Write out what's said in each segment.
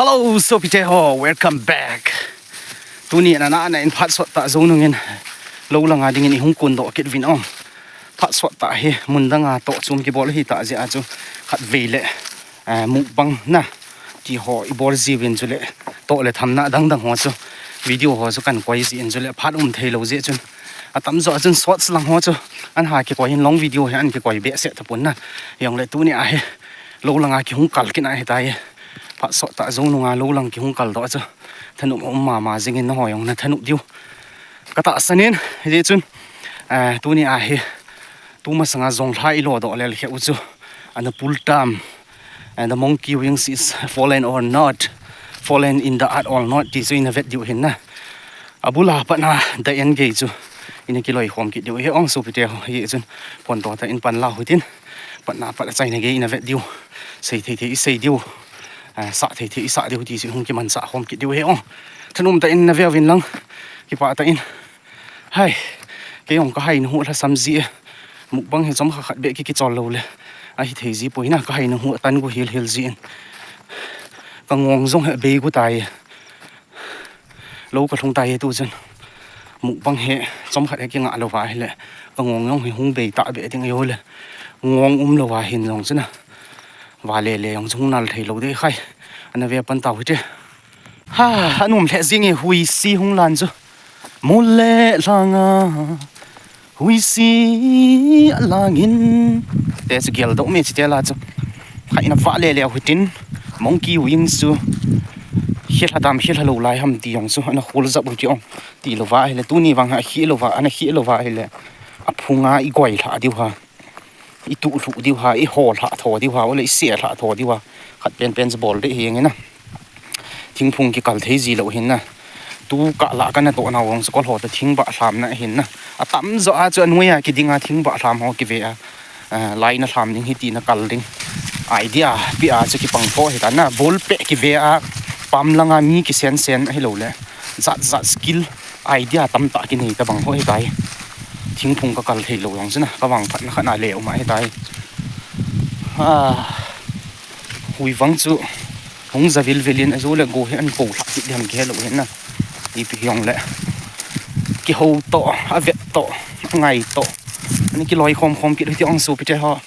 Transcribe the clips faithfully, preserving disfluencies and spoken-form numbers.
Hello, sopite ho, welcome back. Tuni ana ana in phat sot tah Zonung in lou langa dingin i hung kondoh kit uvin ong. Phat sot tah hi mun danga toh chom kibol hita jeh a chu khatvei le, eh, mukbang na ti ho i bol jiuvin chule toh le thamna dang dang ho chu video ho chu kan koi jin chule phat um thei lou jeh chun atam jo a chun shorts lang ho chu an ha kikoi in long video hi an kikoi behseh tapon na. Hijongle tuni a hi lou langa kihung kal kit na hitai. Phat sot tah Zonung a lou lang kihung kal doh chu thanop um mama jingin nangho jong na thanop diu ka tahsan in, hijeh chun, eh, tuni a hi, tu masanga jong lha i lo doh lel khe u chu ana pul tam, and the monkey wings is fallen or not, fallen in the earth or not ti chu ina vet diu hin na. Abul a pat na the end gei chu ina kiloi khom kit diu hi ong sopite ho, hijeh chun phone toh tah in pan lau hitin. Patna pat a chaina gei ina vet diu. Sei thei thei i sei diu. Ah, sah thei thei i sah diu ti chu hung kimansah khom kit diu hi ong. Thanop tah in na ve uvin lang. Kipah tah in. Hai. Kei jong ka haina hu lhasam ji e. Mukbang hi chomkhat khat beh ki kichol lou le ahi thei ji poi na, ka haina hu atan gu hil hil jin. Ka ngong jong hi bei gu tai. Lou ka lhung tai tu chun. Mukbang hi chomkhat hi kingah lou va hile ka ngong jong hi hung bei tah beh ding ahi le. Ngong um lou va hin jong chun a. Va le le jong chu hung nal thei lou ding khai. Ana ve pan tau hite. Ha, anom lheh jing e, huisi hung lan chu. Mol le lhanga huisi a langin. Te chu geldoh me chi te la chu. Khaina va le le hitin. Monkey wings chu. Hi lha tam hi lha lou lai ham ti jong chu. Ana khul jap u ti ong. Ti lou va hile tuni vang ha hi lou va, ana hi lou va hile. Aphunga i goi lha diu ha. I tuh lhuh diu ha, i ho lha tho diu ha, ole i se lha tho diu ha. Khat pen pen chu bol deh hi jeng ina. Thingphung kikal thei ji lou hin na. Tu kah lah kana toh nau jong chu kol ho ta thing bah lham na hin na. Atam jo a chu anoi a kiding a thing bah lham ho kive a. Ah, lai na lham ding hi ti na kal ding. Idea pi a chu kipang tho hi ta na. Bol pe kive a pam langa mi kisen sen ahi lou le. Jat jat skill idea tam tah kinei ta bang ho hi tai. Thingphung ka kal thei lou jong chu na. Ka vang phat na khat na le um a hi tai. Ah, hui vang chu hung ja vil vil in a ju le go hi an ko lha kit dem ke lo hin na. Ipi hiong le. Kiho toh, a vet toh, a ngai toh. Ani kiloi khom khom kit u ti ong sopite ho.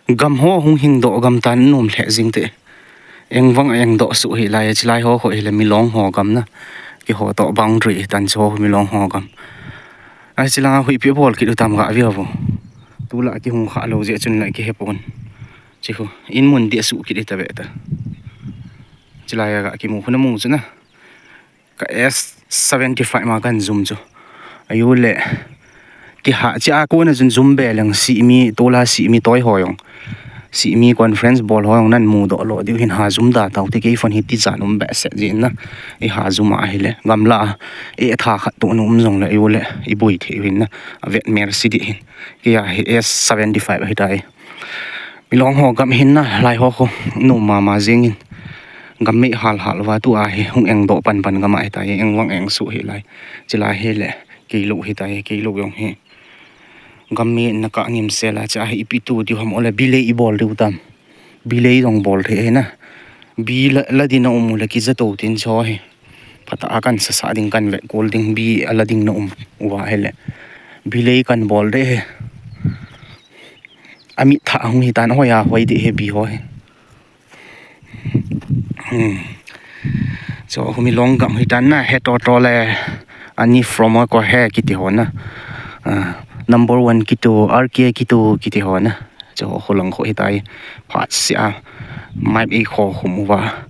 Gam ho hung hing doh gam tan nom lheh jing te. Eng vang eng doh suh hi lai, chi lai ho ho hi le Milong ho gam na. Kiho toh boundary tan chu Milong ho gam. A chi langa huipi bol kit u tam ga via vo. Tu la kihung kha lo jeh chun la kihe pon. Chi khu, in mun dia suh kit i ta ve ta. Chi lai a ga kimu khu na mu chu na. Ka S seventy five ma kan zum chu. Ayu le. Kiha chi a ko na chun zum be leng si mi, tola si mi toi ho jong. Si mi conference bol ho jong nan mu doh lo diu hin ha zum da tau te kei phone hi ti chan um be se jin na. I ha zum a hi le. Gamla a. E tha khat tu nu um jong le ayu le. I bui thei hin na. A vet mer si di hin. Kei a hi S seventy five hi tai. Milong ho gam hin na, lai ho khu, nu mama jing in. Gam mei hal hal va tu a hi, hung eng doh pan pan gam a hi ta hi, eng vang eng suh hi lai. Chi lai hi le, kei lo hi ta hi, kei lo jong hi. Gam mei na ka ngim se la, chi a hi ipi tu diu ham ole, bilei i bol diu tam. Bilei jong bol thei hi na. Bi la, la din a um u le ki ja to tin cho hi. Phat a kan sa sa ding kan ve kul ding bi a la ding na um u va hi le. Bilei kan bol de hi. A mit thah hung hi tan hoi a hoi deh he bi ho he. Hmm. So, humi long gam hi tan na he to to le ani from a ko he kiti ho na. Ah, number one kito, R K kito kiti ho na. So, ho lang ho hi tai. Phat sia. Mai i kho hum u va.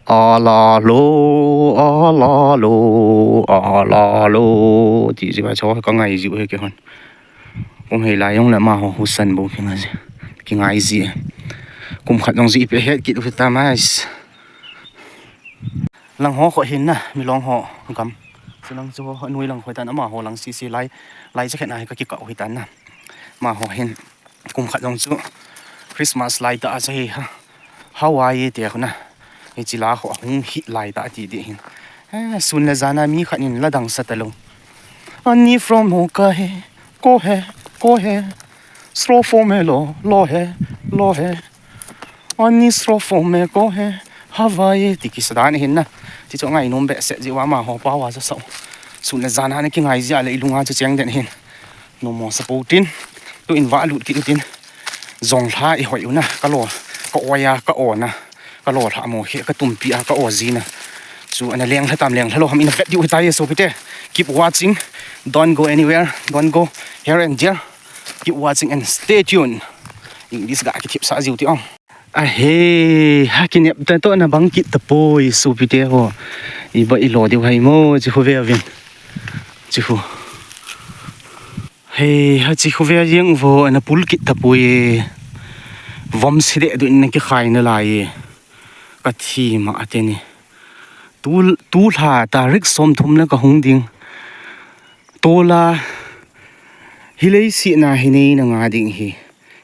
A la lo, a la lo, a la lo. Ti ji ba cho ka ngai ji he ke hon. Kum hei lai jong le amaho husan bou kingai ji, kingai ji. Kum khat jong ji ipi het kit u hitam ais. Lang ho kho hin na, Milong ho gam. Chulang chu ho, anoi lang kho tan amaho lang sisi lai, lai cha khen a hi ka kikah u hitan na. Amaho hin, kum khat jong chu Christmas lai ta a cha hi ha. Hawaii te khu na. Hichi la khu ahung hi lai ta ti di hin. Eh, sun le jan a mi khat in la dang sa ta lo. Ani from ho ka he, ko he, ko he. Stro fo me lo, lo he, lo he. Ani stro fo me ko he. Havai ti kisa dan ahin na. Ti chu ngainom behseh jeh uva amaho pao a chu sa u. Sun le jan a ana kingai jeh a le ilunga chu cheng den ahin. Nom mo sa pou tin. Tu in va lut kit u tin. Jong lha i hoi u na. Ka lo, ka oi a, ka o na. Ka lo lha mo hi, ka tumpi a, ka o ji na. Chu ana leng lha tam leng lha lou ham ina vet diu hitai sopite. Keep watching. Don't go anywhere. Don't go here and there. Keep watching and stay tuned. English ga kithip sa jiu ti ong. Ahe, ha kinep ta to na bang kit ta poi sopite ho. I ba i lo diu hai mo, chi khu ve vin. Chi khu. He, ha chi khu ve jeng vo, ana pul kit ta poi e. Vom si de du in na kikhai na lai e. Ka thi ma ate ni. Tu, tu lha tarik som thum le ka hung ding. Tola, hi lei si na hi nei na nga ding hi.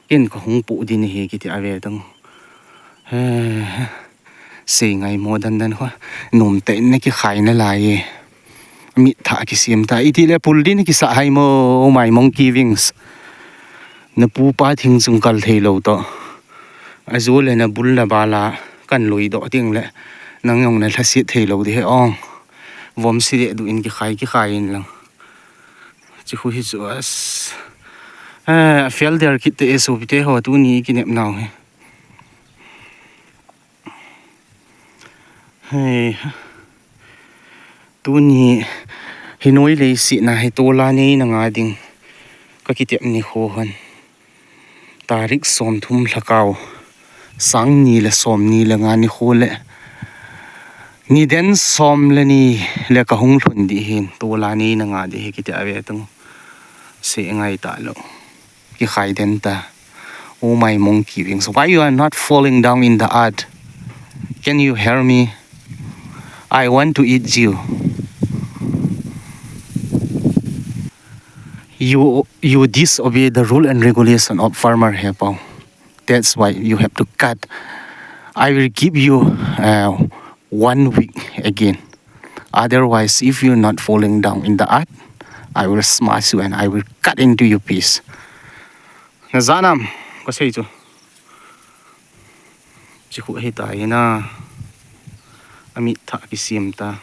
Ken ka hung pu din hi kiti a ve tang. He, sei ngai mo dan dan ho. Nom ta in na kikhai na lai e. Mit tha kisiam ta. Iti le pul din kisa hai mo, oh my monkey wings. Na pu pa thing chung kal thei lo to. A zu le na bul na bala kan lui do ting le. Nang yong na lhasit thei lo di he ong. Vom si de du in kikhai, kikhai in lang. Chi khu hi chu as. A, fel der kit te e sopite ho tuni kinep nau hi. He. Tuni hi noi lei si na hi tola nei na nga ding. Ka kitep ni khu han. Tarik som thum lhakao. Sang ni le som ni le nga ni khu le. Ni den som le ni le ka hung lhun di hin. Tola nei na nga di hi kiti a ve tang. Se ngai ta lo. Kikhai den ta. Oh my monkey wings. Why you are not falling down in the earth? Can you hear me? I want to eat you. You, you disobey the rule and regulation of farmer he pau. That's why you have to cut. I will give you uh, one week again. Otherwise, if you're not falling down in the earth, I will smash you and I will cut into your piece. Na za nam, ka sei chu. Chi khu hi ta hi na. Amit tha kisiam ta.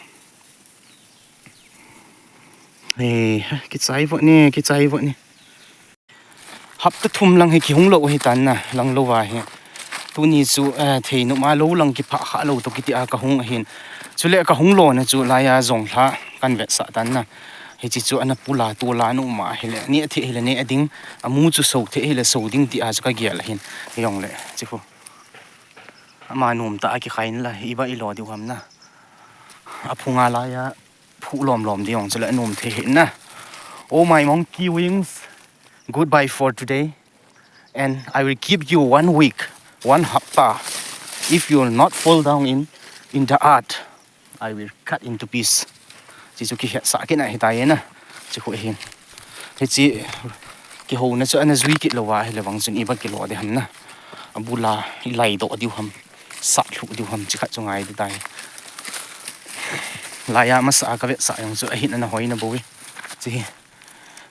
He, kichai vo ne, kichai vo ne. Hapta thum lang hi kihung lo hi tan na, lang lo va hi. Tuni chu, eh, thei numa lo lang kipha kha lo to kiti a ka hung ahin. Chule ka hung lo na chu laiya jong lha kan vetsah tan na. Hichi chu ana pula tola numa hi le, ne thei hi le ne ding, amu chu so thei hi le so ding ti a chu ka gel ahin. Jong le, chi khu. Ama nom ta a kikhai in la, i ba i lo diu ham na. A phunga laiya, phu lom lom diu jong chu le nom thei hi na. Oh my monkey wings. Goodbye for today, and I will give you one week, one hapta. If you will not fall down in, in the earth, I will cut into piece. Chi chu kihet sa kit na hi ta ye na. Chi khu hin. Hichi kiho na chu ana jui kit lo va hi le vang chun i ba kilo de ham na. A bula i lai do diu ham. Sat lhu diu ham chi khat chu ngai di ta hi. Laiya masa ka vetsah jong chu ahin ana hoi na bo e. Chi hi.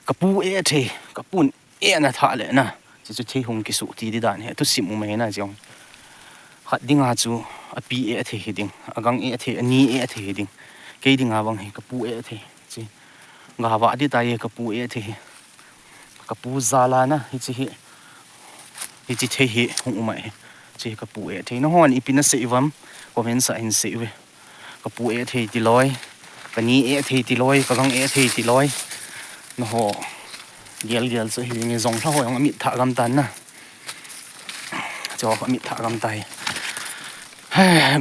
Ka pu e thei, ka pun e na tha le na. Chi chu thei hung kisu ti di dan he, thusim u mai na jong. Khat dinga chu a pi e thei hi ding, a gang e thei, a ni e thei hi ding. Kei dinga bang hi ka pu e thei. Chi. Ga va di ta ye ka pu e thei hi. Ka pu jala na, hichi hi. Hichi thei hi, hung u mai hi. Chi ka pu e thei. Na hon ipi na sei vam, comment sa in sei ve. Ka pu e thei ti loi, ka ni e thei ti loi, ka gang e thei ti loi. Na ho, gel gel chu hi nge jong lha ho jong amit tha gam tan na. Chu amit tha gam tai.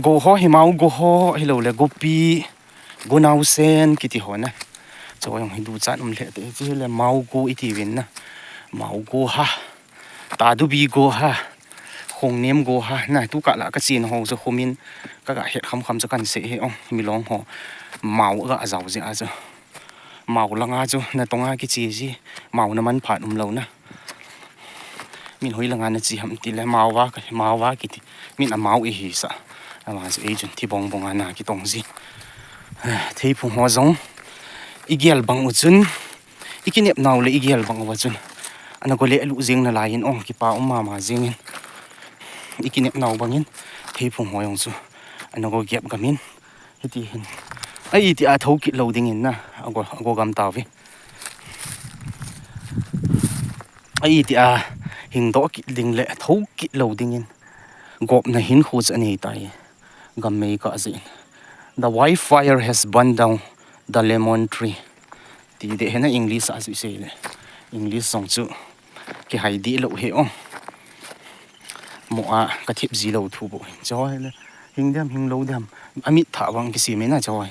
Go ho hi mau go ho hi lo le gopi, go nau sen kiti ho na. Chu jong hi du chan um le te chi le mau go i ti vin na. Mau go ha. Ta du bi go ha. Khong nem go ha. Na tu ka la ka chin ho chu khumin ka ga het kham kham chu kan se he ong mi long ho. Mau ga a jau je a chu. Mau langa chu na tonga ki chi ji. Mau na man phat um lo na. Min hoi langa na chi ham ti le mau va ka mau va ki ti. Min a mau i hi sa. A ma chu ei chun thi bong bong a na ki tong ji. Thei phung ho jong. I gel bang u chun. I kinep nau le i gel bang uva chun. Ana ko le lu jing na lai in ong kipa um mama jing in. I kinep nau bang in thei phung ho jong chu. Ana go gep gam in. Hiti hin. A iti a thou kit lou ding in na. A go, a go gam tauve. A iti a hing doh kit ding le thou kit lou ding in. Gopna hinkho chu anei tai. Gam mei kah jeh in. The wildfire has burned down the lemon tree. Ti deh hena English a chu i sei le. English jong chu kihai deh lou hi o. Mo a ka thip ji lou thu bou. Chu hoi le. Hing dem, hing lou dem. A mit thah vang kisem in a chu hoi.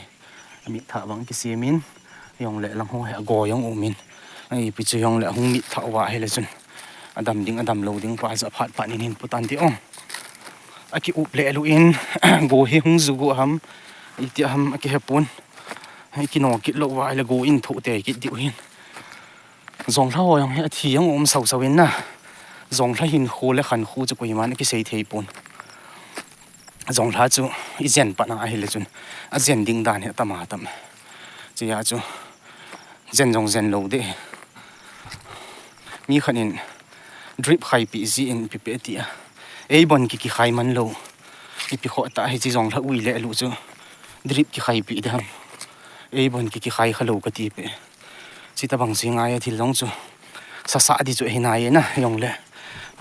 A mit thah vang kisem in. Jong le lang ho hi a go jong um in. Ai, pi chu jong le hung mit thah uva hi le chun. A dam ding, a dam lou ding pa chu a phat phat in hin pu tan ti o. A ki up le lu in, go hi hung ju go ham. Iti ham a kihe pon. Hei kino kit lou va, ile go in thoh te kit diu hin. Jonglha ho jong hi athi jong um sau sau in na. Jonglha hinkho le khankho chu koiman akisei thei pon. Jonglha chu i jen pat na ahile chun. A jen ding dan hi atam atam. Chia chu jen jong jen lou de. Mi khat in drip khaipi ji in ipi pe ti a. Eibon ki kikhai man lou. Ipi kho ta hiche jonglha ui le lu chu. Drip kikhaipi de ham. Eibon ki kikhai kha lou kati pe. Chuti bang chu ngai a thil jong chu. Sasa di chu hi nai na jong le.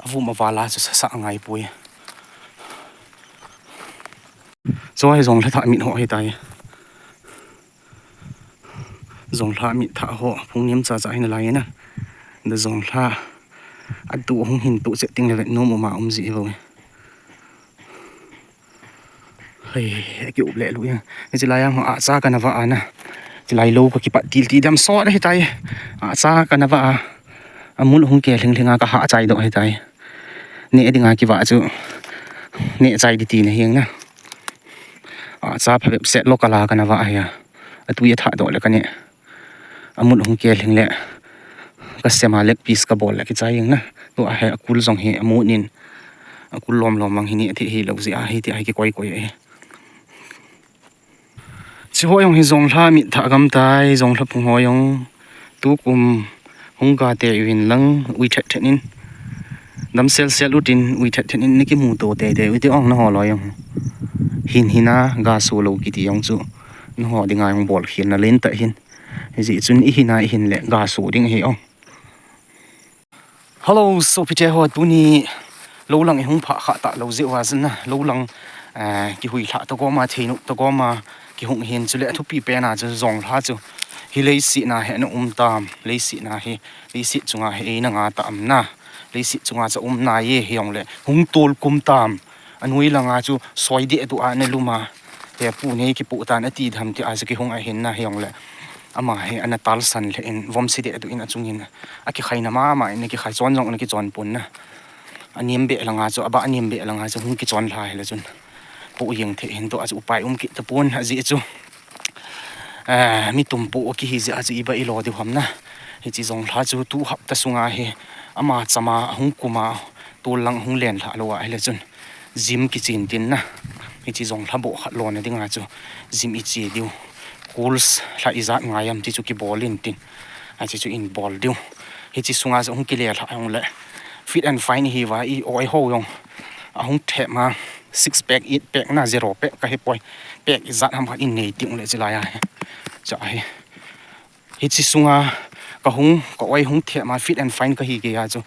Avum aval a chu sasa ngai poi. Chu hi jonglha thah mit ho hi tai. Jonglha mit thah ho phung nem cha cha hin lai na. Da jonglha. Atu hung hin tu che ting le vet nom uma um ji ho. Hei, ki up le lu ya. Hiche lai a, a cha kana va a na. Hiche lai lou ka kipat til ti dam sot hi tai. A cha kana va a. Amul hung ke hling hling a ka ha chai doh hi tai. Ne ding a kiva chu. Ne chai di ti na hiang na. A cha pha bep set lo ka la kana va a hi a. Atui a thah doh le ka ne. Amut hung ke hling le. Ka sema leg piece ka bol le kichai jeng na. Tua hi akul jong hi amut in. Akul lom lom mang hi ni athi hi lo ji a hi ti a hi kikoi koi a hi. Chi ho jong hi jonglha mit thah gam tai, jonglha phung ho jong. Tukum hung ga te uvin lang ui thet thet in. Dam sel sel utin ui thet thet in ni kimu to te te uti ong na ho lo jong. Hin hina ga su lo kiti jong chu. Na ho dinga jong bol khel na len ta hin. Hijeh chun i hina i hin le ga su ding hi o. Hello, sopite ho, tuni lou lang i hung phah kha ta lou jeh uva chun na, lou lang, eh, kihui lha ta gom a, theinop ta gom a, kihung hin chule athupi pen a chu jonglha chu hi leiset na hi ana um tam, leiset na hi, leiset chunga hi eina nga ta am na, leiset chunga chu um nai e hi jong le hung tol kum tam. Anoi langa chu soi deh duh a ana lum a, he pu nei kipoh tan ati tham ti a chu kihung a hin na hi jong le. Ama hi ana talsan lheh in vom si deh duh in achung in akikhai na mama in akikhai chon jong ana kichon pon na. Anem beh langa chu, aba anem beh langa chu hung kichon lha hi le chun. Poh jeng thei hin tua chu upai um kit ta pon ajeh chu. Eh, mi tum poh kihi jeh a chu iba i lo diu ham na. Hichi jonglha chu tu hapta sunga hi ama chama ahung kum a tol lang hung len lha lou a hi le chun. Jim kichen tin na. Hichi jonglha boh khat lona dinga chu. Jim i che diu. Goals lha ijat ngai am ti chu kibol in tin. Achi chu in bol diu. Hichi sunga chu hung kile lha jong le. Fit and fine hi va i oi ho jong. Ahung them a six pack, eight pack na zero pack ka hi poi. Pack ijat ham khat in nei ting le chi lai a hi. Cha hi. Hichi sunga ka hung, ka oi hung them a fit and fine ka hi kei a chu.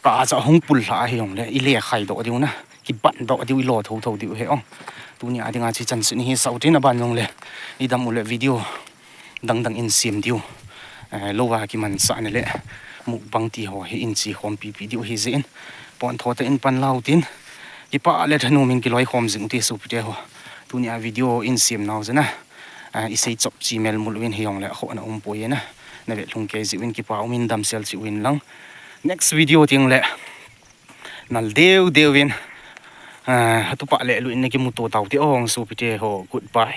Ka a cha hung pul lha hi jong le. I le khai doh diu na. Kiban doh diu, i lo tho tho diu hi ong. Tuni a dinga chi chan suni hi sau tin aban jong le. I dam u le video dang dang in sem diu. Eh, lou a kimanchah na le. Mukbang ti ho hi in chi khom pi pi diu hi jeh in. Pon tho ta in pan lau tin. Kipah le thanom in kiloi khom jing u ti sopite ho. Tuni a video in sem nau jeh na. Eh, i sei chop chi mel mul uvin hi jong le kho na um poi na. Na vet lhung kei jeh uvin kipa um in damsel chi uvin lang. Next video ting le. Nal deu deu in. Eh, hatu pa le lu in na kimu to tau ti ong sopite ho. Goodbye.